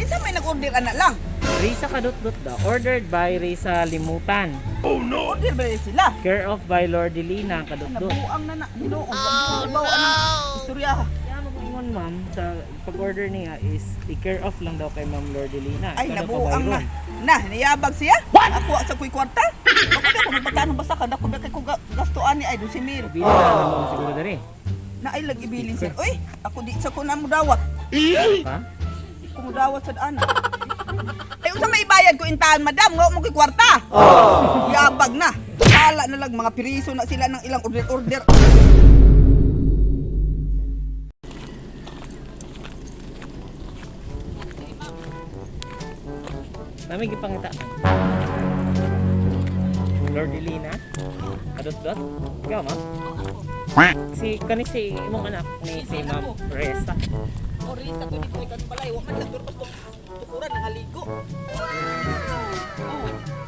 Kinsa may nag-order ana lang? Risa Kadutdut daw. Ordered by Risa Limutan. Order ba rin sila? Care of by Lordelina Kadutdut. Nabuang na na. Hinuon. Oh, no. Anang istorya. Kaya mag-ingon ma'am, sa pag-order niya is i-care off lang daw kay Ma'am Lordelina. Ay, Ikaw daw nabuang na. pabayron. Na, niyabag siya. What? Ako sa kuy kwarta. Ako di ako magbataan ng basa ka. Dako ba kay ko gastuan ni ay 12,000. Bili na lang mo siguro diri. Na ay lag ibilin sir. Uy, ako di sa ko na mo dawat. Ha? Di ko mo dawat sa daan. Ay, unsa may bayad ko intahan, madam? Nga mo koy kwarta. Yabag na. Sala na lang mga piriso na sila ng ilang order-order. Nami gipangita. Lordelina? Kadutdut? Ikaw ma'am? Si kani si imong anak ni si Ma'am Reza. Orisa to dito ikan balay, wa man lang basta tukuran ang haligo. Oh,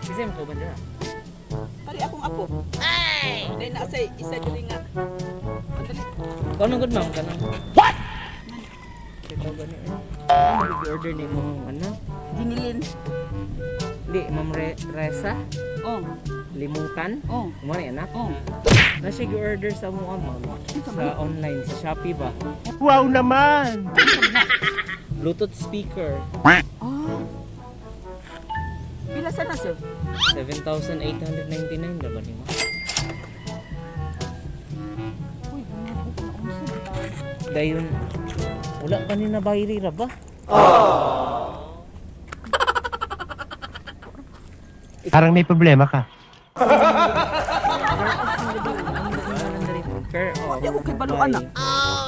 Kasi mo kauban dira. pari akong apo. Ay. Dai na say isa diri nga. Andali. Ikaw nang good ma'am kanang. What? Ikaw gani eh. Ano order ni mong anak? Ginilin. Di, Ma'am Reza, Oh, Limutan. oh, Mo ni anak. oh. Na siya order sa mo ma'am sa online sa Shopee ba? Wow naman! Bluetooth speaker Ah. Pila sa na sir? 7,899 ra ba ni ma'am? Uy, bumabok na unsa. Dayon wala pa ni nabayri ra ba? Parang may problema ka. Care of Di ako kay baluan na.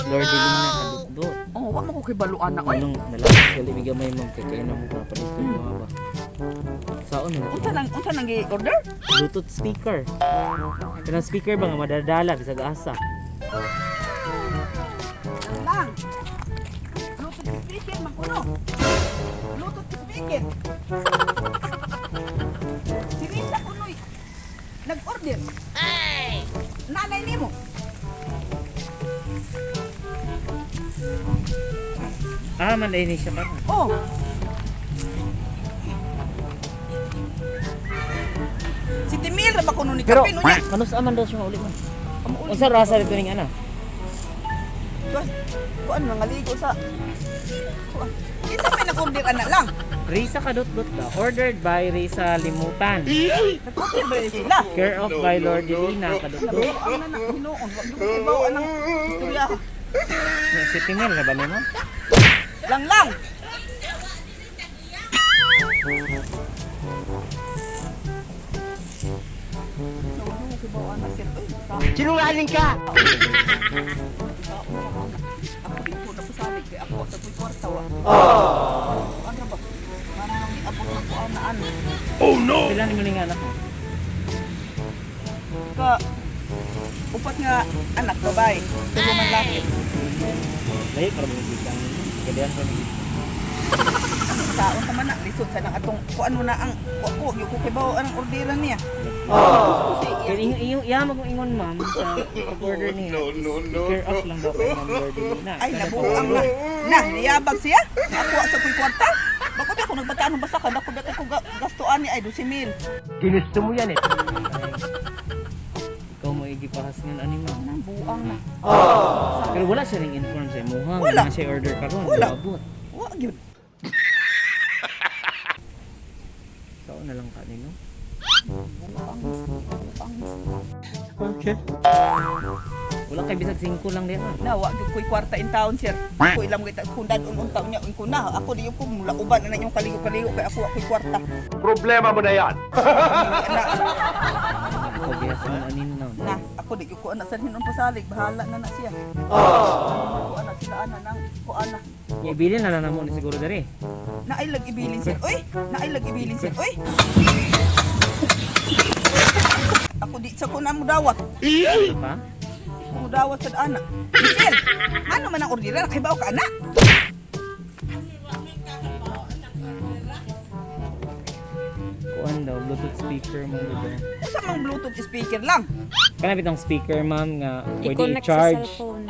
Lord Lina Kadutdut. Oh, wa man ko kay baluan na. Oy, Anong nalakas gali biga may ma'am kay kay na mo papalit ko mga ba. Saon na unsa nang gi-order? Bluetooth speaker. Kanang speaker ba nga madadala bisag asa. Lang. Bluetooth speaker man kuno. Bluetooth speaker. Si Risa kunoy nag-order. Ay. Nanay nimo. Ah, man ni siya karon. Oh. Si Timil ra ba kuno ni Pero Kapin unya? kanus man daw siya uli man. Amo uli. Unsa rasa dito ning ana? Tuwas, kuan mga ligo sa kuan. Kinsa may nag-order ana lang? Risa Kadutdut daw. Ordered by Risa Limutan. Nag-order ba rin sila? Care of by Lordelina Kadutdut. Nabuang na na hinuon, wa gyud ko kibaw anang istorya. Si Timil ra ba nimo? Lang lang. Sinungaling ka! Ako di ko napasalig kay ako sa kuy kwarta wa. Ano ba? Ano nang iabot na ko ana ano? Pila nimo ning anak mo? Ka upat nga anak babae, tulo man laki. Lahi para mo gikan. Galian pa ni. Taon ta man na lisod sa nang atong kuan mo na ang ko ko kay bawo anang orderan niya. Kaya ingon ingon iya mag ingon ma'am sa pag-order niya. No, no, no. Care of lang daw kay Ma'am Lordelina. Ay, nabuang na. Na, niyabag siya. Ako sa kuy kwarta. Bako di ako nagbataan ng basa ka. Dako ba ko gastuan ni ay 12,000. Ginusto mo yan eh. Ikaw mo igipahas ngan ani ma'am. Nabuang na. Pero wala siya ring inform sa imuha. Wala. Nga siya order karon. Wala. Abot. Wa gyud. Ikaw na lang ka nino. Okay. Wala kay bisag 5 lang diha. Na wa gyud koy kwarta in town sir. Ako ilam kita kung dadon unta niya ko na. Ako di ko mula uban na inyong kaligo-kaligo kay ako wa koy kwarta. Problema mo na yan! Na, Ikaw gihas man anin na. na ako di ko ana sa hinon pasalig bahala na na siya. Ko ana sila ana nang ko ana. Ibilin na lang namo ni siguro diri. Na ay lag ibilin sir. Oy, na ay lag ibilin sir. Oy. Ako di sa ko na mo dawat. Pa? Mudawat sa ana. Giselle, ano man ang orderan? Kay bao ka ana? Kuan daw Bluetooth speaker mo daw. Usa mang Bluetooth speaker lang. Kana bitong speaker ma'am nga pwede I-connect sa i-charge. cellphone.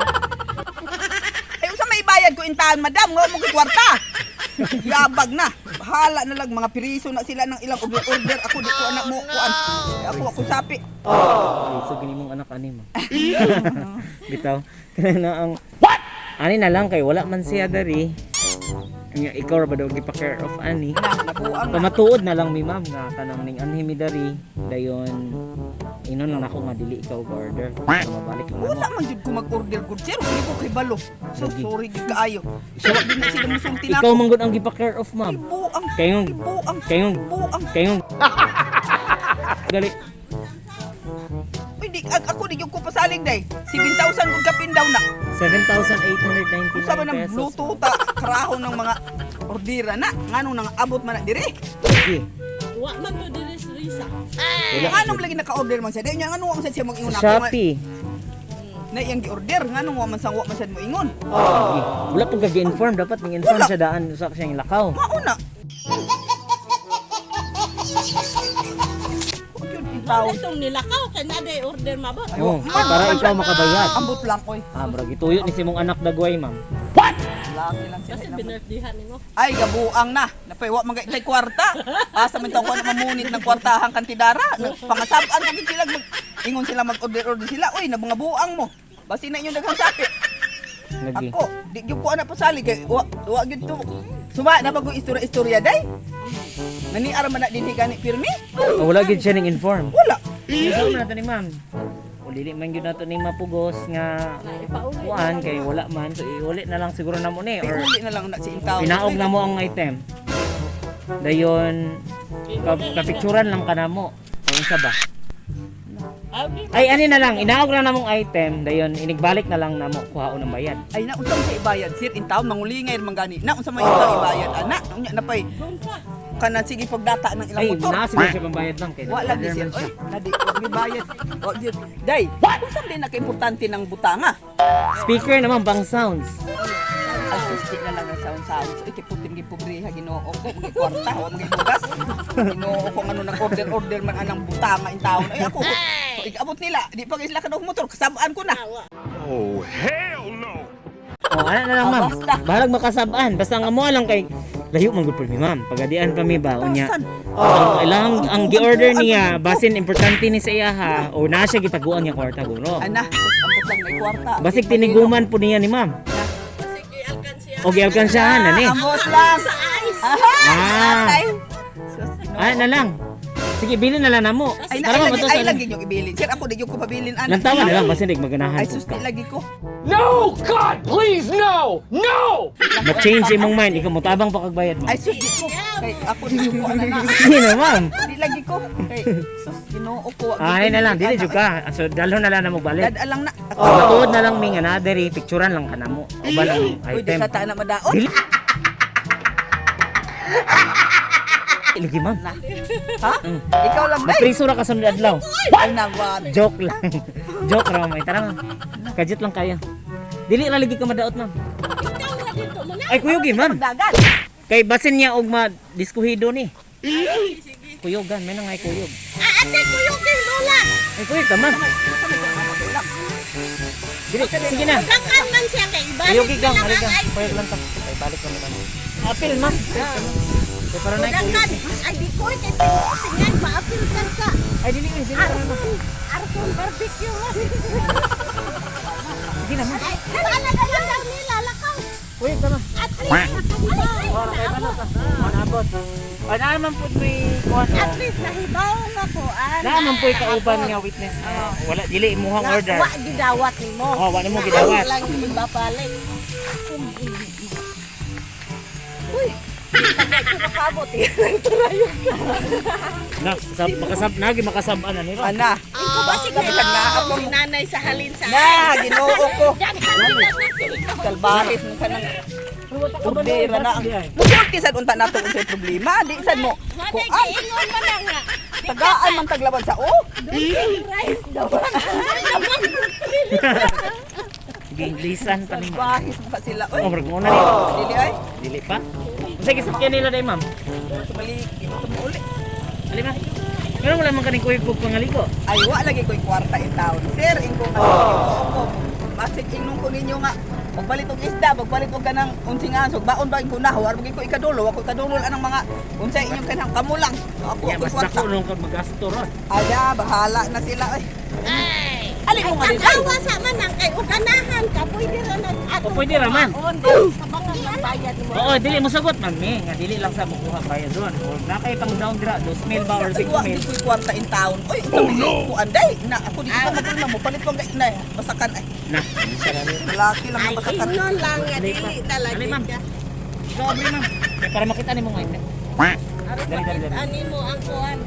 Ay usa may bayad ko intahan madam, nga mo kay kwarta. Yabag na. Bahala na lang mga piriso na sila ng ilang order order. Ako di ko anak mo kuan. Ako ako sapi. Ay, so gini mong anak ani mo. Bitaw. Kana na ang What? Ani na lang kay wala man siya dari. Nya ikaw ra ba daw gipa-care of ani? Na, nabuang na. Pamatuod na lang mi ma'am nga kanang ning anhi mi dari dayon inon lang ako nga dili ikaw ga order. Para mabalik lang Wala namo. man jud ko mag-order good sir. Hindi ko kay balo. So Lagi. sorry gid kaayo. Siya wa gid na sila musulti na Ikaw ako. man gud ang gipa-care of ma'am. Buang. Kayong Buang. kayong Buang. kayong gali. Uy, di, ako di gyud ko pasalig day. 7,000 gud kapin daw na. 7,899 Unsa man ang pesos. Bluetooth ta karahon ng mga ordera na nganong nang abot man na dire. Sige. Wa man to diri si Risa. Wala. Nganong lagi naka-order man siya. Di niya nganong wa man sad siya mag-ingon Sa ako nga Shopee. na iyang gi-order nganong wa man sad mo ingon. Sige. Wala pong kag-inform. Dapat ning-inform Wala. siya daan sa siyang lakaw. Mauna. Huwag yun, itaw. Wala itong nilakaw kay na day order mabot. Oh, para ikaw makabayad. Ambot lang oy. Ah, murag ituyo ni si mong anak dagway, ma'am. Laki lang sila. Kasi binirthday nimo. Ay, gabuang na. Napay wa man kay kwarta. Asa man taw ko na mamunit ng kwartahang kantidara. Pangasab-an ko gid sila mag ingon sila mag-order-order sila. Uy, na mga buang mo. Basi na inyong daghang sapi. Lagi. Ako, di gyud ko ana pasali kay wa gyud to. Suma na bago istorya-istorya day. Naniara man na dinhi gani pirmi? Oh, wala gid siya ning inform. Wala. Ikaw na to ni ma'am. O dili man gyud nato ning mapugos nga kuan kay wala man, so iuli na lang siguro namo ni or Uli na lang na si intaw. pinaog na mo ang item. Dayon kapicturan lang ka namo. O unsa ba? Ay ani na lang, inaog na namong item, dayon inigbalik na lang namo kuhaon ang bayad. Ay na unsa man sa ibayad sir intaw mangulingay man gani. Na unsa may intaw ibayad ana. Unya na pay kana sige pagdata ng ilang Ay, motor. naa siguro siya pambayad lang kay Wa lagi nag-order sir. man siya. Oy, nadi wa gibayad. Wa gyud. Day, unsa din nakaimportante ng butanga? Speaker naman pang sounds. Ay sus, di na lang ang sound sound. Uy, kay putim gi pobre ha Ginoo ko, mga kwarta, wa mga bugas. Ginoo ko ngano nag order order man anang butanga in taon. Ay ako, ikabot nila, di pa sila kadog motor, kasabaan ko na. Oh, ana na lang Ah, ma'am. basta. Bahalag makasab-an. Basta ang amo lang kay layo man gud mi ma'am. Pagadian pa mi ba unya. Tasan. Ang ilang ang gi-order Ang niya basin importante ni sa iya ha o na siya gitaguan niya kwarta guro. Ana, sus, ambot lang na kwarta. Basig tiniguman po niya ni ma'am. Sige, alkansya. O gialkansiyahan na ni. Ambot lang. Sa ice. Aha! Ah. Ay. Sus, Ginoo. Ana na lang. Sige, bilin na lang namo. Ay, na, Tara ay, ma'am, lagi, ato ay, sa lagi yung ibilin. Sir, ako di yung ko pabilin, ana. Lantawan na lang basin dig maganahan Ay, po sus, ka. di lagi ko. No! God, please, no! No! Ma-change imong mind, ikaw motabang pa kag bayad ma'am. Ay, sus, di ko. Kay, ako di yung ko, ana na. Sige na ma'am. Di lagi ko. Kay, sus, Ginoo ko. wa Ah, gyud ay na lang, dili ana. jud ka. So dalhon na lang namo balik. Dad lang na. Ako, Oh, matuod na lang mi nga na diri picturean lang kanamo. O ba lang Uy, di item. sa ta na madaot. Dili. Lagi ma'am. Ha? Ikaw lang, day. Mapriso ra ka sa adlaw. Ay, nawan. Joke lang. Joke ra ma'am. Tara ma'am. Kajit lang kayo. Dili ra lagi ka madaot ma'am. Ikaw ra dito mo na. Ay kuyugi ma'am. Dagan. Kay basin niya og ma diskuhido ni. Kuyugan, may nangay kuyog. Ah, ate kuyog din lola. Ay kuyog ka ma'am. Dili, sige na. Dangkan man siya kay ibalik Kuyog na gang, lang halika. ang ice. Kuyog lang ta. Ay balik kami ma'am. Apil ma'am. Kay para na kuyog. Dangkan. Ay di ko kay tingnan maapil kan ka. Ay dili dili ra ma'am. Arson, arson barbecue man. Sige na ma'am. Ay, wala na lang daw nila lakaw. Kuyog ka ma'am. At least nakahibaw Ora kay na balo ako. ka. Manabot. Ay naa man pud may kuan. At least nahibaw nga ko. ah, Naa man puy kauban nga witness. Ah, wala dili imuhang order. Wa gidawat nimo. Oh, wa nimo gidawat. Lang ibabalik. Uy, pagka ko makabot eh. Na sab makasab nagi makasab-an na nila. Ana. Ikaw ba siguro Kapitag na ako. si nanay sa halin sa Na, Ginoo ko. Kalbari. Kalbahit mo ka ng ordera na ang. Musulti sad unta nato unsay problema. Di sad mo. Manay Kuan, giingon man na nga. tagaan man taglaban sa o. Rice daw. Giinglisan pa nimo. Kalbahit mo ka sila. Oy, Oh, murag mo na ni. dili ay. Dili pa. Unsa gisakyan nila day ma'am? Tumalik, tumuuli. Ali ma. Pero wala man kaning kuyog kog pangaligo. Ay, wa lagi ko'y kwarta in town. Sir, ingko nga Ginoo ko. Basig ingnon ko ninyo nga. Magpalit og isda, magpalit og kanang unsing aso, baon ba ko na, war ko ikadulo, ako ikadulo anang mga unsay inyong kanang kamulang. Ako Yeah, ako mas kwarta. dako nung ka magasto ron. Ada, bahala na sila oy. Ali mo nga din. Ay, Tanawa sa man ang kay og ganahan ka pwede ra nag ato. O, pwede ra man. Sa bangan ng bayad mo. Oo, dili mo sagot man mi nga dili lang sa mukuha bayad doon. Or na kay pang down dira 2,000 ba or Ay, wa 6,000. di ko'y kwarta in town. Oy, oh, no. Ko anday na ako di ko magulma mo palit pang na basakan ay. Na. Lalaki lang Ay, ang basakan. ingnon lang nga dili talaga. Ali, ma'am. Ikaw abri, ma'am. Kaya para makita nimo nga item. Dali, dali, dali. Ani mo ang kuan.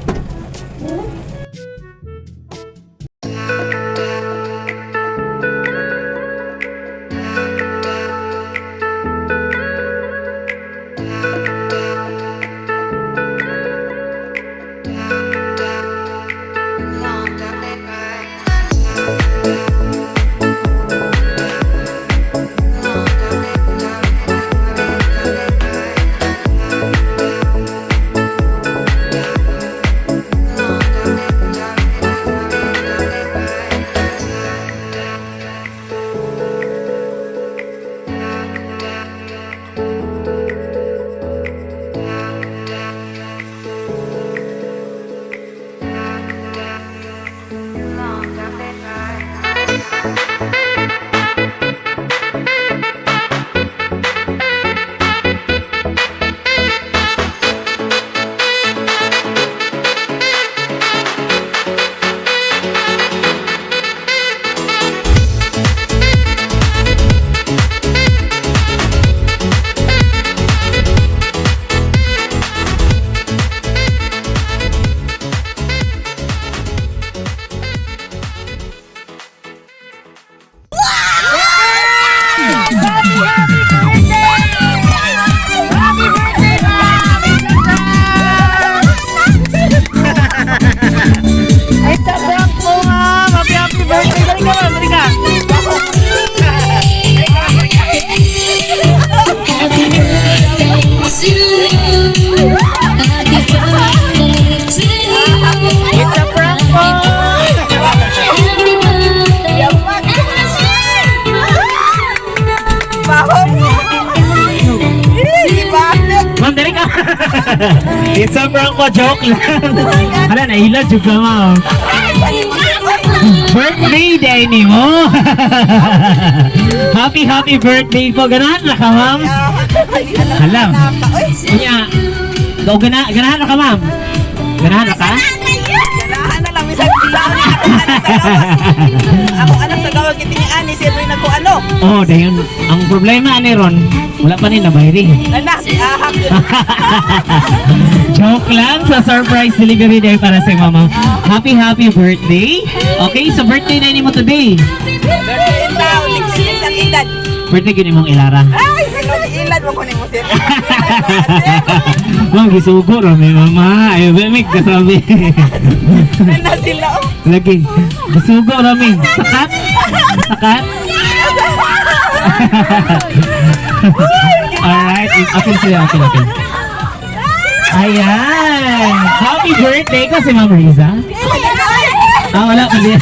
It's a prank po, ma'am. Happy, happy birthday. Dali ka, ma'am. Dali ka. Happy birthday to you. Happy birthday to you. It's a prank po. Happy birthday. Baho. Di ba? Ma'am, dali ka. It's a prank po. Joke lang. Hala, naila juga, ma'am. Birthday day ni mo. Happy, happy birthday po. Ganahan na ka, ma'am. Alam. Oy, Unya, go ganahan na ka, ma'am. Ganahan na ka? ganahan na lang bisan bisan ako anak sa gawas. Ako anak sa gawas kitini ani siya rin ako ano. Oh, dayon. Ang problema ani ron, wala pa ni nabayri. Anak, ahak. Joke lang sa surprise delivery day para sa mama. Happy, happy birthday. Okay, so birthday na mo today. Birthday in town, 66 ang edad. Birthday gini mong ilara. Ay, sino ilad mo kunin mo sir. Ma'am, gisugo ra may mama. Ay, bemig kasabi. Ano sila oh. Lagi. Gisugo ra mi. Sakat? Sakat? Alright, apil sila, apil, apil. Ayan! Happy birthday ko si Ma'am Riza. Ah, wala pa din.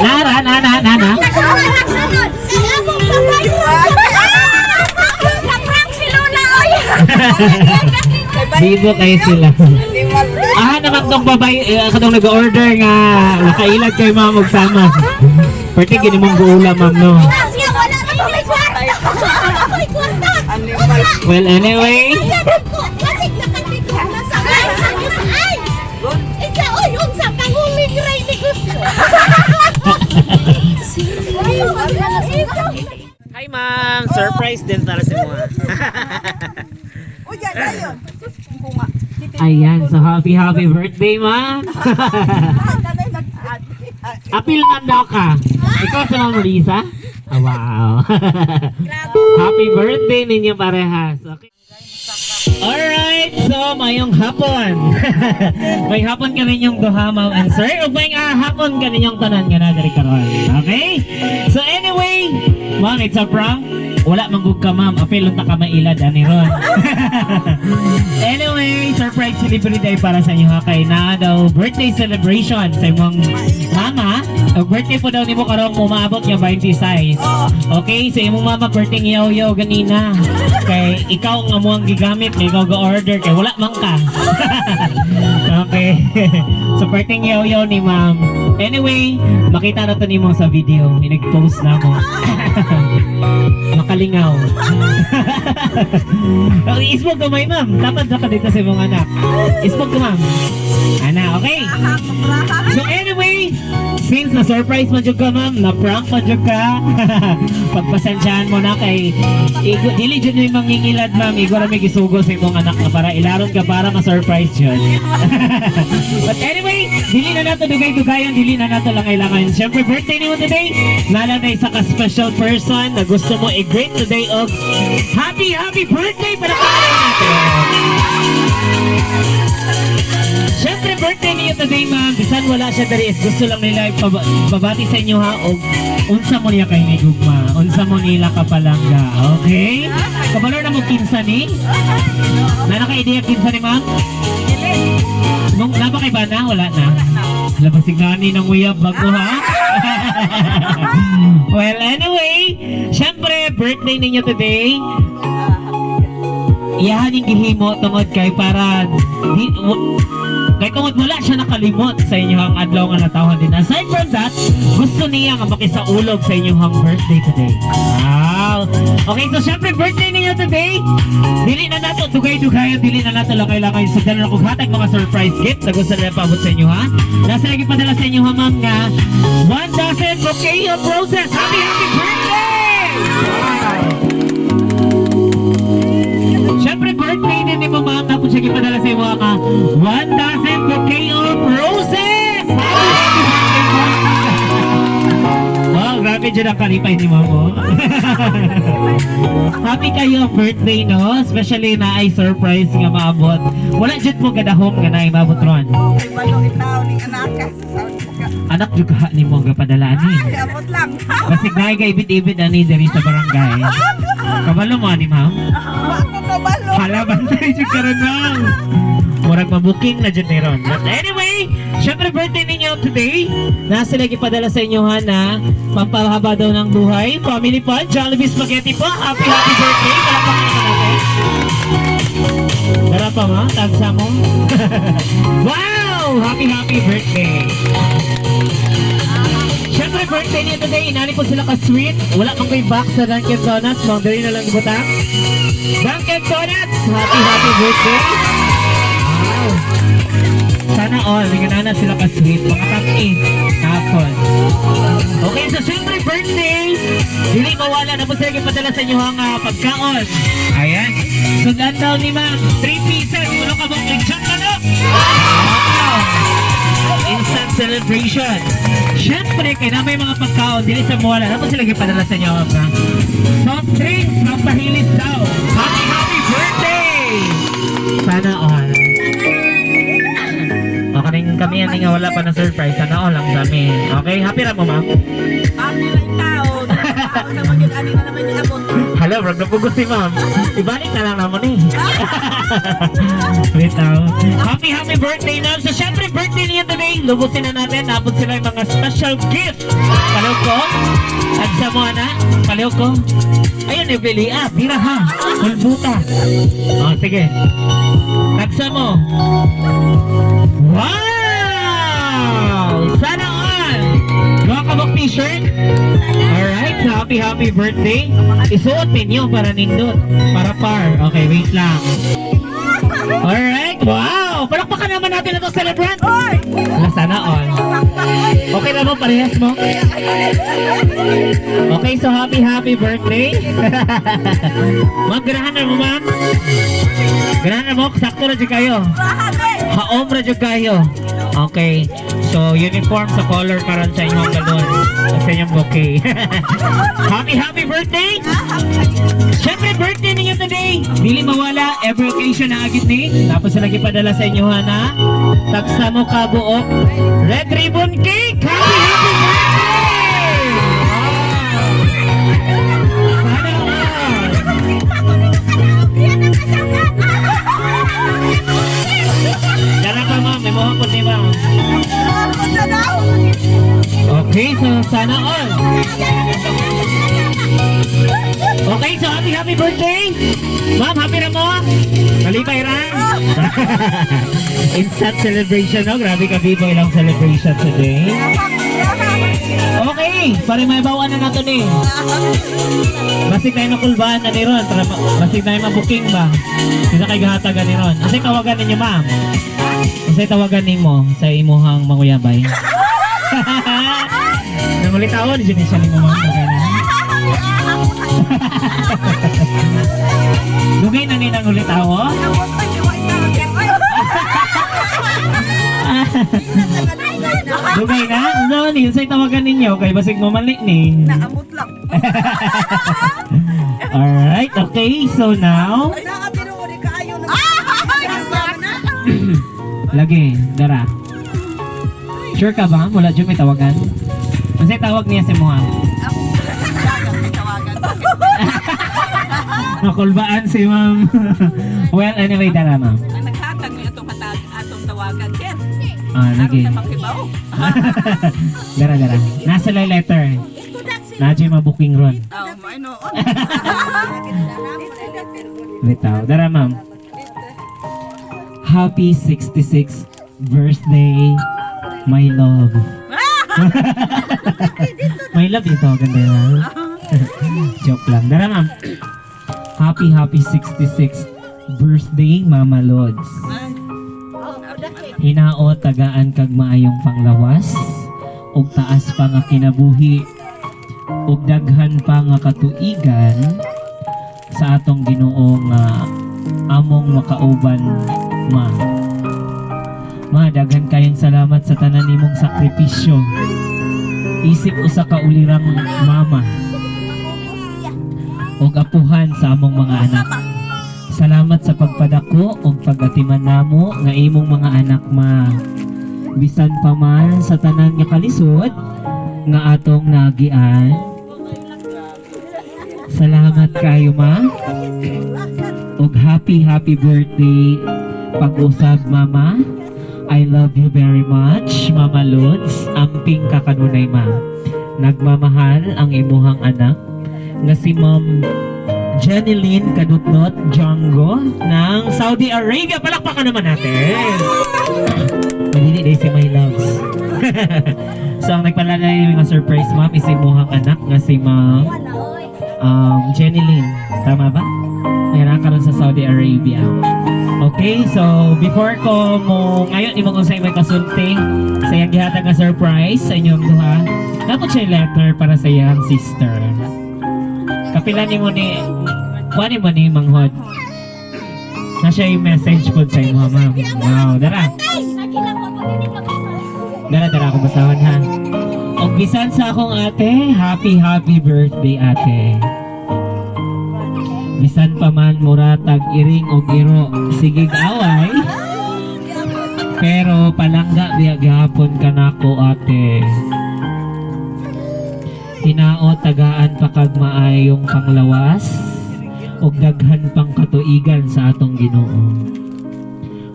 Nara, nana, nana. Bibo kayo sila. Ah, naman tong babae, eh, ako tong nag-order nga nakailag kay ma'am og sama. Pwede gini mong guula, ma'am, no? Animal. Well, anyway, Hi, ma'am! Surprise din para sa mga. Uy, yan, ayun. Sus, bunga. Ayan, so happy, happy birthday, ma'am! Kanay nag Apil man daw ka. Ikaw sa Ma'am Lisa? Ah, wow. Happy birthday ninyo parehas. Okay. Alright, so mayong hapon. May hapon ka ninyong duha, ma'am and sir. O may hapon ka ninyong tanan nga na diri karon. Okay? So anyway, ma'am, it's a prank. Wala manggug ka, ma'am. Apil unta ka mailad ani ron. Anyway, surprise delivery day para sa inyo ha kay na daw birthday celebration sa imong mama. Ang birthday po daw nimo karong umaabot nga 20 size. Okay, so imong mama perting yaw-yaw ganina. Kay ikaw nga mo ang gigamit, may ikaw ga-order kay wala man ka. Okay. So perting yaw-yaw ni ma'am. Anyway, makita na to nimo sa video. Inag-post na mo. Makalingaw. Okay, ismog kamay, ma'am. Dapat sa ka dito sa imong anak. Ismog ka, ma'am. Ana, okay. So anyway, since na-surprise man jud ka, ma'am, na-prank man jud ka, pagpasensyahan mo na kay igo, dili jud may mangingilad, ma'am. Igo ra may gisugo sa imong anak na para ilaron ka para ma-surprise jud. But anyway, dili na nato dugay-dugayon, dili na nato langay-langayon. Siyempre, birthday nimo today. Lala na isa ka special person na gusto mo i-greet today og happy, happy birthday para natin. Siyempre, birthday niyo today, ma'am. Bisan wala siya diri is gusto lang nila ipabati sa inyo ha og unsa mo niya kay ni gugma, unsa mo nila kapalangga. Okay? Kabalo na mo kinsa ni? Na naka-idea kinsa ni, ma'am? Nung napa kay bana? Wala na. Hala ba gani ng uyab bago ha? Well, anyway, syempre, birthday ninyo today. Iyahan yung gihimo tungod kay para di, kay tungod wala siya nakalimot sa inyong adlaw nga natawhan din. Aside from that, gusto niya nga makisaulog sa inyong birthday today. Wow! Okay, so syempre birthday ninyo today. Dili na nato dugay-dugay, dili na nato langay-langay. So dala na kog hatag mga surprise gift na gusto nila paabot sa inyo ha. Nasa lagi padala sa inyo ha, ma'am, nga one dozen bouquet of roses. Happy, happy birthday! Wow! Siyempre, birthday din ni Mama. Tapos siya gipadala sa imo ka one dozen bouquet of roses! Happy, happy birthday, Ma'am! Wow, grabe dyan ang kalipay ni Mama. Happy kayo birthday, no? Especially na ay surprise nga maabot. Wala jud mo gadahom nga na maabot ron. Kay balo itaw ning anak ka sa sound ka. Anak jud ka ni mo nga padala ni. Ay, abot lang. Basig na kay ibit-ibit ani diri sa barangay. Kabalo mo ani, ma'am? Wa ko kabalo. Hala, bantay jud karon, ma'am. Murag mabuking na jud ni ron. But anyway, syempre birthday ninyo today. Nasa lagi padala sa inyo ha na pampahaba daw ng buhay. Family fun, Jollibee Spaghetti po. Happy, happy birthday. Palakpakan naman natin. Tara pa ma, tagsa mo. Wow! Happy, happy birthday. Siyempre, birthday niya today. Inani po sila ka-sweet. Wala kang ko'y box sa Dunkin' Donuts. Boundary na lang ibutang. Dunkin' Donuts! Happy, happy birthday! Wow! Sana all. May na sila ka-sweet. Mga tang-in. Hapon. Okay, so siyempre birthday! Dili mawala na po sila ipadala sa inyo ang pagkaon. Ayan. Sundan daw ni ma'am. 3 pieces. Tulo ka mong lechon manok. Wow! Instant celebration. Siyempre, kaya na may mga pagkaon, dili sa mawala. Tapos sila ipadala sa inyo ang soft drinks, pampahilis daw. Happy, happy birthday! Sana all. O, kaning kami ani nga wala pa na surprise. Sana all ang dami. Okay, happy ra mo, ma'am? Happy ra itaw. Tao naman yun, ani na naman yung abot. Hala, wag na pugos si ma'am. Ibalik na lang naman eh. Wait now. Happy, happy birthday, ma'am. So, syempre, birthday niya today. Lubusin na natin. Tapos sila yung mga special gift. Paliw ko. Tagsa mo, ana. Paliw ko. Ayun, eh, ah. Bira ha. Pulbuta. Oh, sige. Tagsa mo. Wow! Sana all! Gawa ka mo t-shirt? Alright, so happy, happy birthday. Isuot ninyo para nindot. Para par. Okay, wait lang. Alright, wow! Palakpakan naman natin ito, celebrant! Oy! Wala, sana all. Okay na mo, parehas mo? Okay, so happy, happy birthday. Ma'am, ganahan na mo, ma'am. Ganahan na mo, sakto na dyan kayo. Haom ra jud kayo. Okay. So, uniform sa color karon sa inyong galon. Sa inyong bouquet. Happy, happy birthday! Siyempre, birthday ninyo today! Dili mawala, every occasion na agit ni. Tapos sila gipadala sa inyo ha na. Tagsa mo kabuok. Red ribbon cake! Happy, happy birthday! Wow! Sana all! Dara pa, ma'am, may mga po ni ma'am. Okay, So, sana all. Okay, so happy, happy birthday! Ma'am, happy na mo? Malipay ra? Instant celebration, no? Grabe ka, Bibo, ilang celebration today. Okay, pare may bawan na nato ni. Basig tayo makulbaan na ni Ron. Para basig tayo mabuking ba? Isa kay gahatagan ni Ron. Unsay tawagan ninyo, ma'am? Unsay tawagan nimo sa imuhang manguyabay? Namulitaon, di siya nimo ma'am. Okay na. Dugay na ni nang ulitawo? Dugay na? Ano ni? Unsay tawagan ninyo? Kay basig mamali ni. Naamot lang. Alright, okay. So now, lagi, dara. Sure ka ba? Wala dyan may tawagan? Unsay tawag niya si Moha? Nakulbaan si ma'am. Well, anyway, dara ma'am. Ang naghatag ni atong hatag atong tawagan sir. Ah, lagi. Aron sa makibaw. Dara, dara. Nasa lay letter. Nadyo mabuking ron. Aw, may noon. Bitaw. Dara, ma'am. Happy 66th birthday, my love. My love ito. Ganda yun. Joke lang. Dara, ma'am. Happy, happy 66th birthday, Mama Lods. Hinao tagaan kag maayong panglawas ug taas pa nga kinabuhi ug daghan pa nga katuigan sa atong Ginoo nga among makauban ma. Ma, daghan kayong salamat sa tanan nimong sakripisyo. Isip usa ka ulirang mama ug apuhan sa among mga anak. Salamat sa pagpadako ug pagatiman namo nga imong mga anak ma. Bisan pa man sa tanan nga kalisod nga atong nagian. Salamat kayo ma. Ug happy happy birthday pag-usab mama. I love you very much, Mama Lods. Amping ka kanunay ma. Nagmamahal ang imuhang anak nga si Ma'am Jeneline Kadutnot Django ng Saudi Arabia. Palakpakan naman natin. Madili day si my loves. So ang nagpalala yung mga surprise ma'am is imuhang anak nga si Ma'am Jeneline. Tama ba? Ngayon karon sa Saudi Arabia. Okay, so before ko mo ngayon imo kung sa imong kasulti sa iyang gihatag nga surprise sa inyong duha. Dapat siya letter para sa iyang sister. Kapila nimo ni kuha nimo ni Manghod. Na siya yung message po sa imo, ma'am. Wow, dara. Dara, dara ako basahon ha. Og bisan sa akong ate, happy happy birthday ate. Bisan pa man muratag iring og iro, sige away. Pero palangga biya gihapon kanako ate. Hinao tagaan pa kag maayong panglawas ug daghan pang katuigan sa atong Ginoo.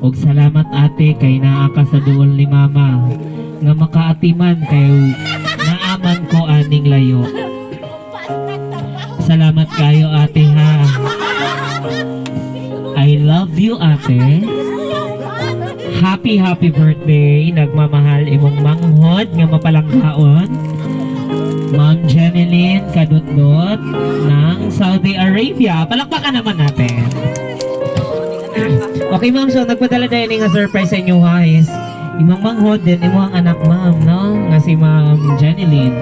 Ug salamat ate kay naa ka sa duol ni mama nga makaatiman kay naaman ko aning layo. Salamat kayo ate ha. I love you ate. Happy happy birthday. Nagmamahal imong manghod nga mapalangkaon. Ma'am Jeneline Kadutdot ng Saudi Arabia. Palakpakan naman natin. Okay ma'am, so nagpadala dahil nga surprise sa inyo ha is imong manghod din imong anak ma'am, no? Nga si Ma'am Jeneline.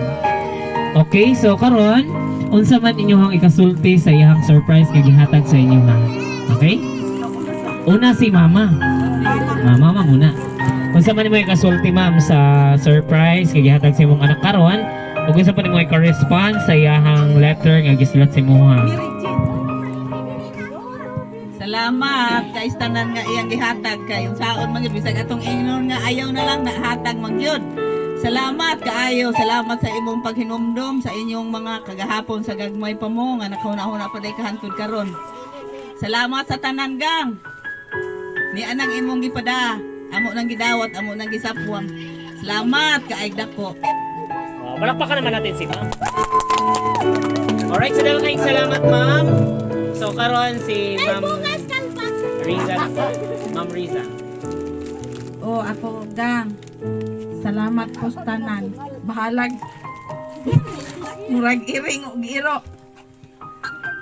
Okay, so karon unsa man inyong ikasulti sa iyang surprise nga gihatag sa inyo ha. Okay? Una si Mama. Mama, mama muna. Unsa man imo ikasulti ma'am sa surprise nga gihatag sa imong anak karon? Ug unsa pa nimo ika-response sa iyang letter nga gisulat sa imuha? Salamat kay tanan nga iyang gihatag kay unsaon man gyud bisag atong ingnon nga ayaw na lang nahatag man gyud. Salamat kaayo, salamat sa imong paghinumdom sa inyong mga kagahapon sa gagmay pa mo nga nakahuna-huna pa day kahantod karon. Salamat sa tanan gang. Ni anang imong gipada, amo nang gidawat, amo nang gisapwang. Salamat kaayg dako. Palakpakan naman natin si ma'am. Alright, so dahil kayong salamat, ma'am. So karon si Ma'am Riza na po. Ma'am Riza. O ako gang. Salamat po sa tanan. Bahalag. Murag iring og iro.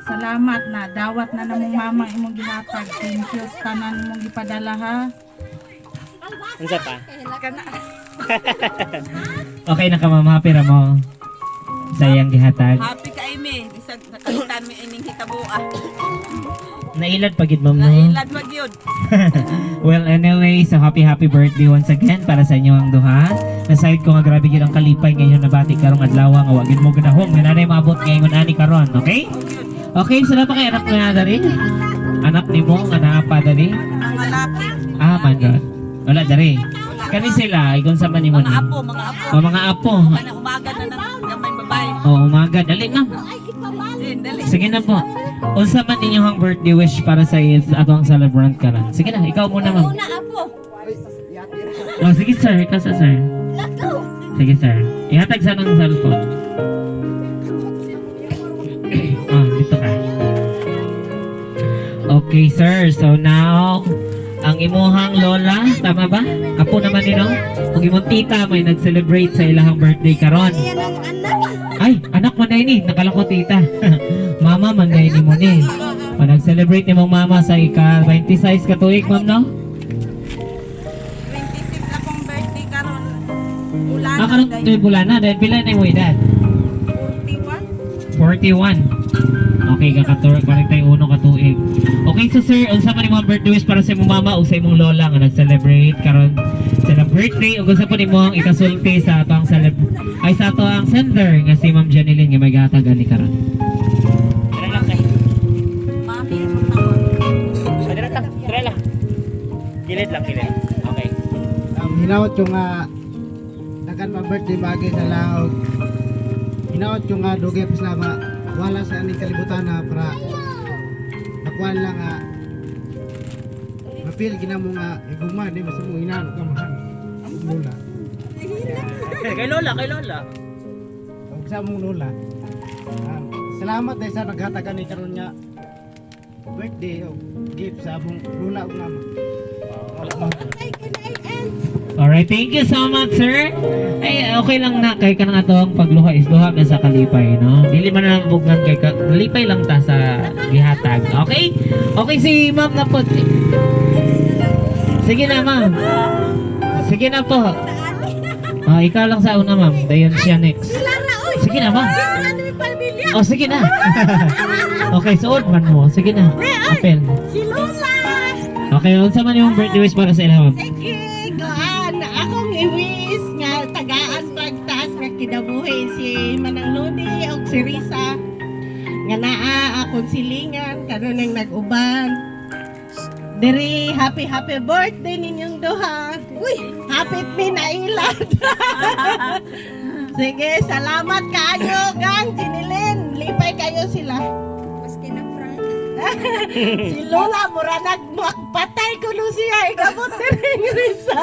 Salamat na dawat na namong mama imong gihatag. Thank you sa tanan imong gipadala ha. Unsa pa? Okay na ka, ma'am. Happy ra mo sa iyang gihatag. Happy ka mi, bisag nakalitan mi ining hitabo ah. Nailad pagid, ma'am, no? Nailad wag yun. Well, anyway, so happy happy birthday once again para sa inyo ang duha. Nasayod ko nga grabe gid ang kalipay ngayon nabati karong adlaw nga wa gid mo ganahom nga nanay maabot ngayon ani karon, okay? Okay, sila pa kay anak nga diri? Anak nimo nga naa pa diri? Ang lalaki. Ah, man God. Wala diri. Kani sila igon sa man nimo Mga ni. apo, mga apo. O mga apo. Kana umaga na ng gamay babae. O umaga dali na. Din, dali. Sige na po. Unsa man inyong birthday wish para sa atong celebrant karon? Sige na, ikaw muna, ma'am. Una apo. Oh, sige sir, ikaw sa sir. Lakaw. Sige sir. Ihatag sa ng cellphone. Oh, dito ka. Okay sir, so now, ang imuhang lola, tama ba? Apo naman nino? Ang imong tita may nag-celebrate sa ilahang birthday karon. Yan ang anak. Ay, anak mo na ini. Nakala ko tita. Mama man na ini mo ni. O, nag-celebrate ni mong mama sa ika 26 ka tuig, ma'am, no? 26 akong birthday karon. Ulan Ah, karon tuig bulan na. Dahil pila na yung edad? 41. 41. Okay, kakatur 41 ka tuig. Okay, so sir, unsa man imong birthday wish para sa imong mama o sa imong lola nga nag-celebrate karon sa ilang birthday ug unsa po nimo ang ikasulti sa ato ang celeb ay sa ato ang sender nga si Ma'am Janeline nga may gatag ani karon. Tara lang kay. Mami, akong tawag. Tara lang, tara lang. Gilid lang, gilid. Okay. Hinaot yung nga dagan pa birthday bagay sa laog. Hinaot yung nga dugay pa sila wala sa aning kalibutan na para nakuan lang nga mapil gina mo nga iguma di mas mo inaano ka mahal. Lola. Kay Lola, kay Lola. Ug sa mong lola. Salamat dahil sa naghatag ani karon nga birthday o gift sa among lola ug mama. Alright, thank you so much, sir. Ay, okay lang na kay kanang atong pagluha is luha na sa kalipay, no? Dili man na bugnan kay ka, lipay lang ta sa gihatag. Okay? Okay si ma'am na po. Sige na, ma'am. Sige na po. Ah, ikaw lang sa una, ma'am. Dayon siya next. Sige na, ma'am. Oh, sige na. Okay, suod man mo. Sige na. Apel. Si Lola. Okay, unsa man yung birthday wish para sa ila, ma'am? Sige, gaan. Akong iwis nga tagaan pagtaas nga kinabuhi si Manang Lodi og si Risa. Nga naa akong silingan karon ang nag-uban. Diri, happy happy birthday ninyong duha. Uy, happy mi nailad. Sige, salamat kaayo gang Jinilin. Lipay kayo sila. Maski na prank. Si Lola mura nagpatay ko no siya ikabot diri ni Risa.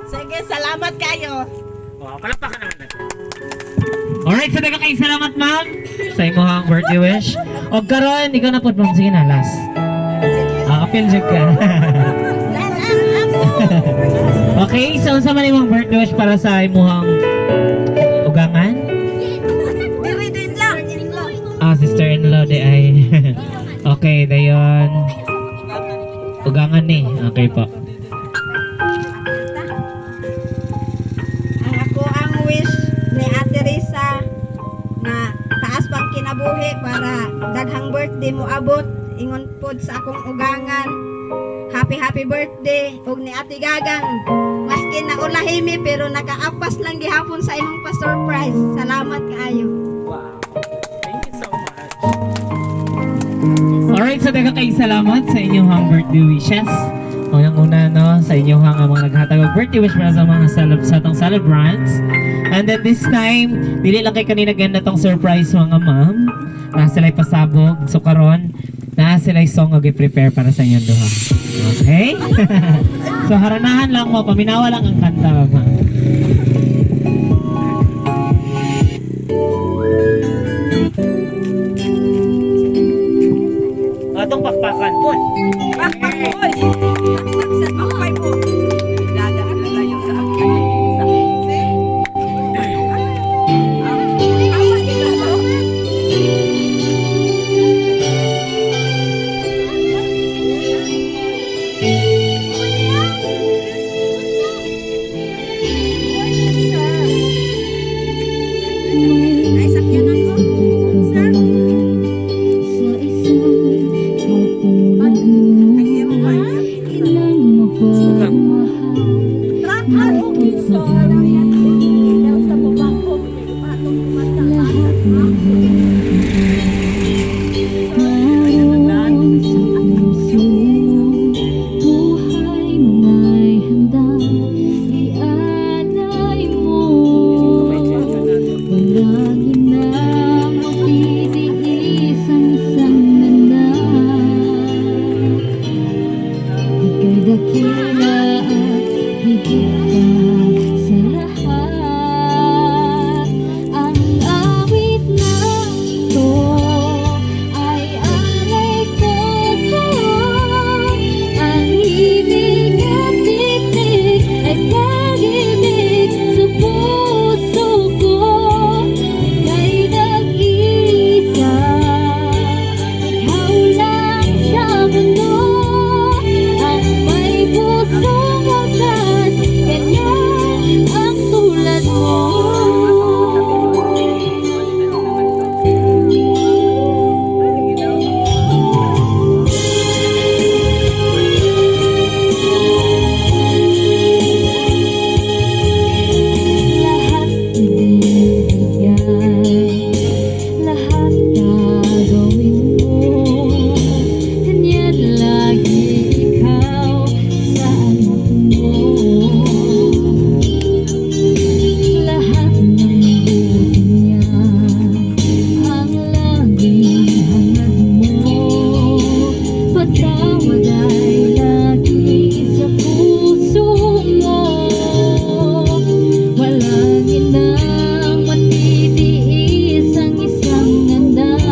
Sige, salamat kayo. Oh, palakpakan naman natin. Alright, so daghang kayong salamat, ma'am, sa imong birthday wish. O karon, ikaw na po, ma'am. Sige na, last. Ah, apil jud ka. Okay, so unsa man imong birthday wish para sa imong ugangan? Diri din lang. Ah, sister-in-law di ay. Okay, dayon. Ugangan ni. Okay po. Ang ako ang wish ni Ate Risa na taas pang kinabuhi para daghang birthday mo abot ingon pod sa akong ugangan. Happy happy birthday ug ni Ate Gagang. Maski na ulahimi pero nakaapas lang gihapon sa imong pa-surprise. Salamat kaayo. Wow. Thank you so much. Alright, so daghang kayong salamat sa inyong birthday wishes. Unang-una, no, sa inyong mga naghatag og birthday wish para sa mga sa atong celebrants. And then this time, dili lang kay kanina ganda tong surprise mga ma'am. Na sila'y pasabog. So karon, na sila'y song nga gi-prepare para sa inyong duha. Okay? So haranahan lang mo, paminawa lang ang kanta, ma'am. atong pakpakan po. Pakpak mo, oy. Pakpak mo. Lada, lalayo sa akin. Tama sila, no? Ay, sakyanan ko. Sir. Sa isang katulad mo, ilang mapagmahal. Lahat ng mayroon sa puso, buhay mo'y handang ialay mo. Walang inang matitiis ang isang anak. Ika'y dakila at higit pa sa lahat. Ang awit na ito ay alay ko sa'yo. Ang ibig at titig ay pag-ibig sa puso ko. Ika'y nag-iisa, ikaw lang sa mundo ang may pusong wagas, ganyan ang tulad mo. Lahat ibibigay, lahat gagawin mo. Ganyan lagi ikaw sa anak mo. Lahat ng buti niya ang laging hangad mo. Patawad ay lagi sa puso mo. Walang inang matitiis ang isang anak.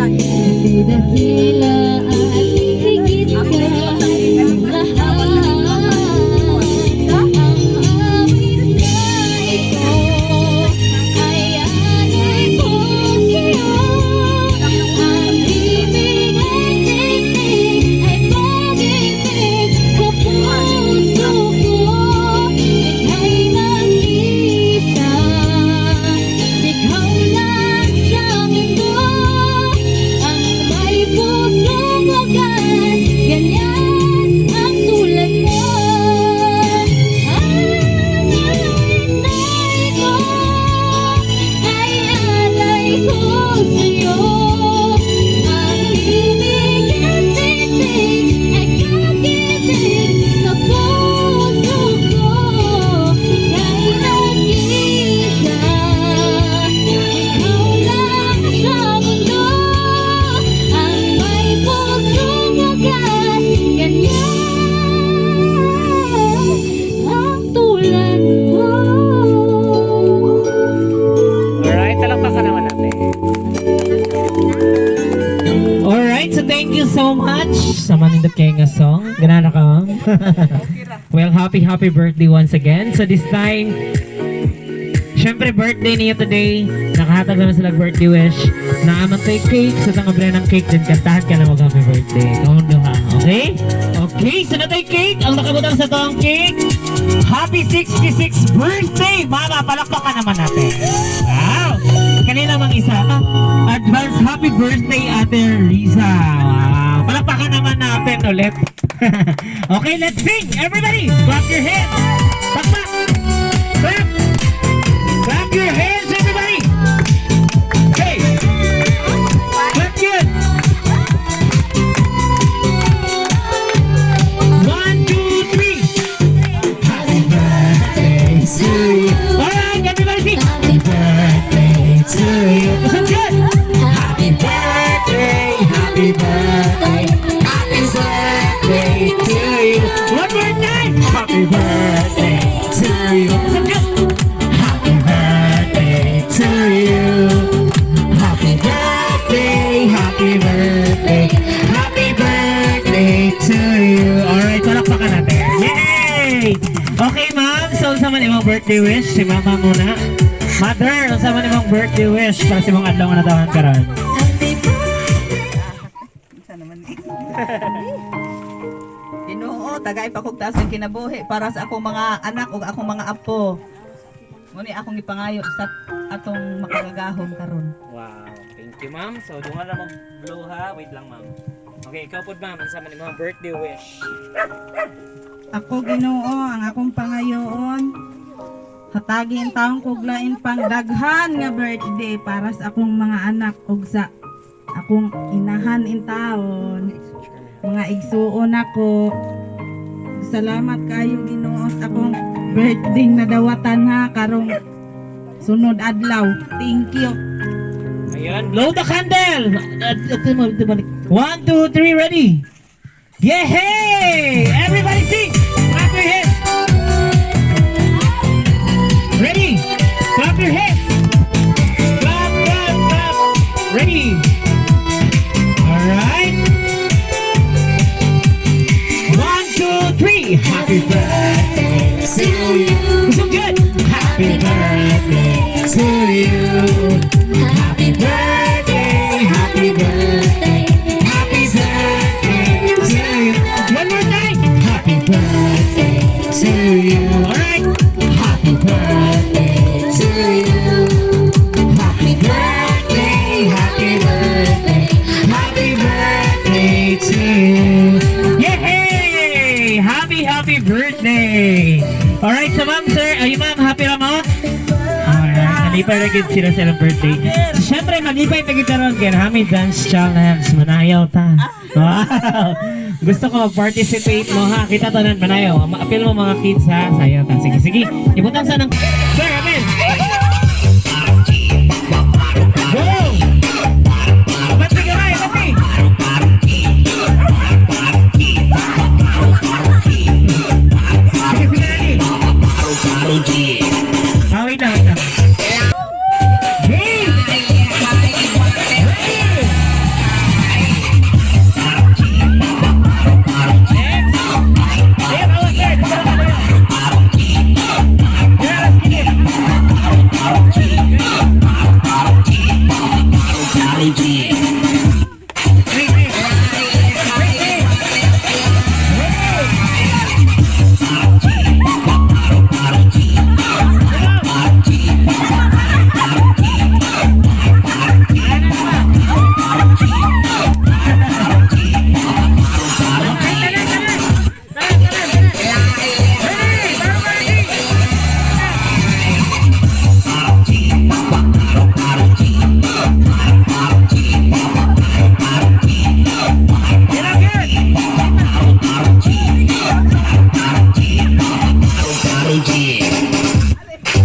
Ika'y dakila at higit pa lahat. Ang awit na ito ay alay ko sa'yo. Ang ibig at titig ay pag-ibig sa puso ko. Ika'y nag-iisa, ikaw lang sa mundo ang may pusong wagas, ganyan ang tulad mo. Ang awit na ito ay alay ko sa'yo. Ang ibig at titig ay pag-ibig sa puso ko. Ika'y nag-iisa, ikaw lang sa mundo ang may pusong wagas, ganyan ang tulad mo. Alright, talakpakan naman natin. Alright, so thank you so much sa manindot kayo nga song. Ganana ka, ma'am? Well, happy, happy birthday once again. So this time, syempre birthday niyo today. Nakahatag naman sila birthday wish. Naaman tayo cake. So tangabre ng cake din. Kantahan ka na mag happy birthday. Kaon ha, okay? Okay, so na tayo cake. Ang nakabutang sa to ang cake. Happy 66th birthday! Mama, palakpakan naman natin. Wow! Kanina mang isa. Advance happy birthday, Ate Risa. Wow! Palakpakan naman natin ulit. Okay, let's sing! Everybody, clap your hands! Pakpak! Clap! Clap your hands, everybody! Okay! Clap good! One, two, three! Happy birthday to you. Alright, everybody sing! Happy birthday to you. So good! Happy birthday, happy birthday, happy birthday to you. One more time! Happy birthday to you. So good! Happy birthday to you. Happy birthday, happy birthday, happy birthday to you. Alright, palakpakan natin. Yay! Okay, ma'am. So, unsa man imong birthday wish? Si mama muna. Mother, unsa man imong birthday wish para sa imong adlaw nga natawhan karon? Unsa naman eh. Ginoo, tagay pa kog taas ng kinabuhi para sa akong mga anak ug akong mga apo. Muni akong gipangayo sa atong makagagahom karon. Wow. Thank you, ma'am. So, dungan lang mag-blow ha. Wait lang, ma'am. Okay, ikaw po, ma'am. Unsa man imong birthday wish? Ako Ginoo, ang akong pangayoon. Hatagi ang taong kuglain pang daghan nga birthday para sa akong mga anak ug sa akong inahan in taon. Mga igsuon ako. Salamat kayo Ginoo sa akong birthday nadawatan ha karong sunod adlaw. Thank you. Ayun. Blow the candle! One, two, three, ready? Yeah! Hey! Everybody sing! Clap your hands! Ready? Clap your hands! Clap, clap, clap! Ready? Alright? One, two, three! Happy birthday to you! So good! Happy birthday to you! Happy birthday, happy birthday, happy birthday to you. One more time. Happy birthday to you. All right. Happy birthday to you. Happy birthday, happy birthday, happy birthday to you. Yay! Happy, happy birthday. All right, so ma'am, sir, are you ma'am happy ra mo? Alright, nalipay na gid sila sa ilang birthday. So, syempre, maglipay pa gid karon kay Hami Dance Challenge. Manayaw ta. Wow! Gusto ko mag-participate mo ha. Kita tanan manayaw. Ma-appeal mo mga kids ha. Sayaw ta. Sige, sige. Ibutang sa ng Sir, Amel. Go! Pati kamay, pati! Sige, sige, ready. Ah, wait lang, wait lang. Hey! Next! Ayun, awa, sir. Yeah, let's get it. Three, three. Three, three. Get up here!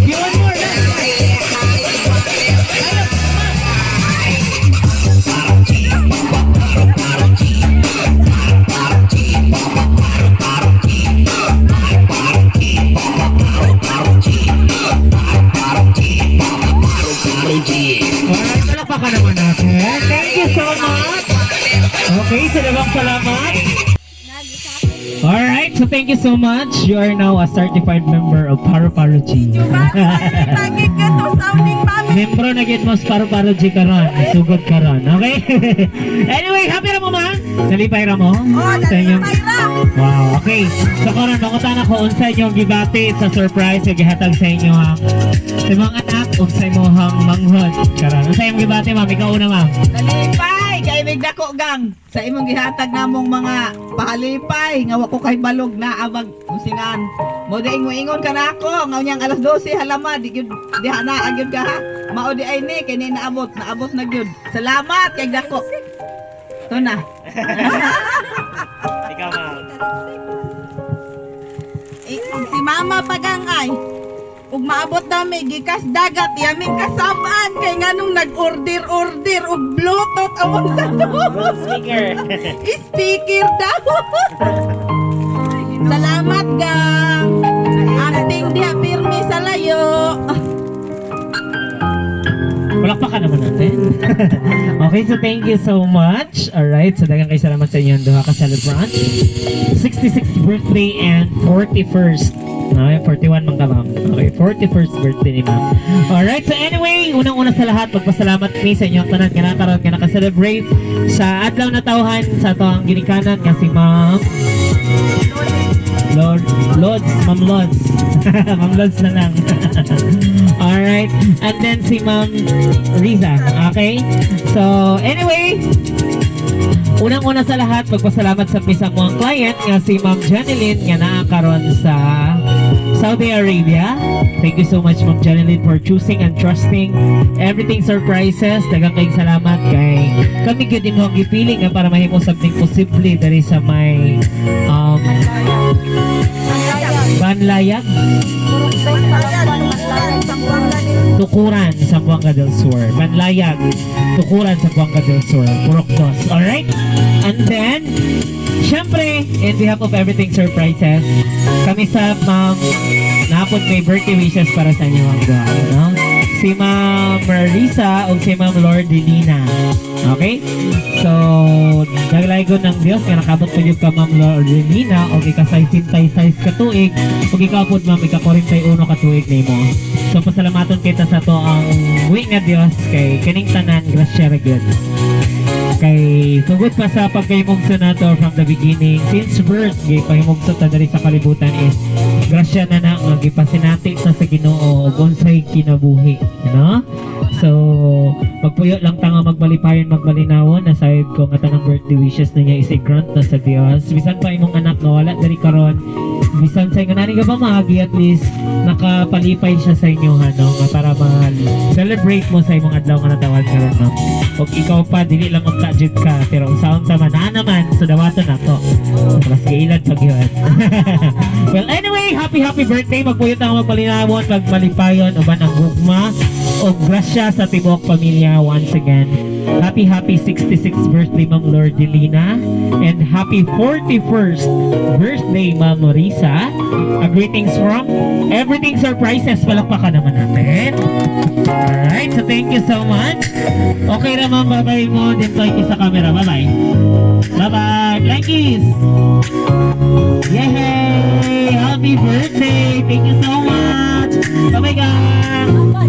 You want more? Next. Alright, palakpakan naman natin. Thank you so much. Okay, sa dalawang salamat. Alright, so thank you so much. You are now a certified member of Paro Paro G. Tagit ka to sounding mami. Membro na gid mo sa Paro Paro G karon. Sugod karon. Okay? Anyway, happy ra mo ma'am? Nalipay ra mo? Oh, Sa inyong- nalipay ra. Wow, okay. So karon mangutan ako unsa inyong gibati sa surprise nga gihatag sa inyo ha. Sa mga anak ug sa imong manghod karon. Unsa imong gibati ma'am? Ikaw una ma'am. Nalipay kay mig dako gang sa imong gihatag namong mga pahalipay nga wa ko kay balog na abag musingan. Mo di ingon ka na ako nga unyang alas 12 halama di gyud diha na agyud ka ha. Mao di ay ni kay ni naabot naabot na gyud. Salamat kay dako. Ito na. Ikaw, ma'am. Eh, ug si mama pagangay. Ug maabot nami gikas dagat yaming kasabaan kay nganong nag-order order og bluetooth ang unsa to. Speaker. Speaker daw. Salamat gang. Acting diha pirmi sa layo. Palakpakan naman natin. Okay, so thank you so much. Alright, so daghang kay salamat sa inyong duha ka celebrant. 66th birthday and 41st. Okay, 41 man ka, ma'am. Okay, 41st birthday ni ma'am. Alright, so anyway, unang-una sa lahat, magpasalamat mi sa inyong tanan nga nakaroon nga naka-celebrate sa adlaw na tawhan sa atoang ginikanan nga si Ma'am Lord, Lods, Ma'am Lods. Ma'am Lods na lang. Alright. And then si Ma'am Riza. Okay? So, anyway, unang-una sa lahat, magpasalamat sa sa among client nga si Ma'am Janeline nga naa karon sa Saudi Arabia. Thank you so much, Ma'am Janeline, for choosing and trusting Everything Surprises. Daghang kayong salamat kay kami gyud imong gipili nga para mahimo something posible diri sa may Banlayag, Tukuran, Zamboanga del Sur. Banlayag, Tukuran, Zamboanga del Sur. Purok Dos. Alright? And then, syempre, in behalf of Everything Surprises, kami sa ma'am, naa pod may birthday wishes para sa inyo mga duha, no? Si Ma'am Marisa o si Ma'am Lordinina. Okay? So, naglaygon ng Diyos nga nakabot po yung ka, Ma'am Lordinina, o ika-66 ka tuig o ikaw po, ma'am, ika-41 ka tuig nimo. So, pasalamaton kita sa atoang buhi nga Diyos kay kining tanan grasya ra gyud. Kay tugod pa sa pagkahimugso nato from the beginning, since birth, gipahimugso ta diri sa kalibutan is grasya na na nga gipasinati ta sa Ginoo ug unsay kinabuhi, no? So, magpuyo lang ta nga magmalipayon, magmalinawon. Nasayod ko nga tanang birthday wishes na niya is i-grant na sa Dios. Bisan pa imong anak nga wala diri karon, bisan sa ingon ani ka ba maagi, at least nakapalipay siya sa inyo, ano, nga para ma-celebrate mo sa imong adlaw nga natawhan karon, ma'am. Og ikaw pa, dili lang unta jud ka, pero unsaon sa man naa naman, so dawaton nato. Mas giilad pag yun. Well, anyway, happy happy birthday. Magpuyo ta nga magpalinawon, magmalipayon uban ang gugma o grasya sa tibuok pamilya once again. Happy happy 66th birthday, Ma'am Lordelina, and happy 41st birthday, Ma'am Marisa. A greetings from Everything Surprises. Palakpakan naman natin. Alright, so thank you so much. Okay na, ma'am, bye-bye mo. Then fly kiss sa camera. Bye-bye. Bye-bye. Fly kiss. Yay! Happy birthday! Thank you so much! Bye-bye, guys!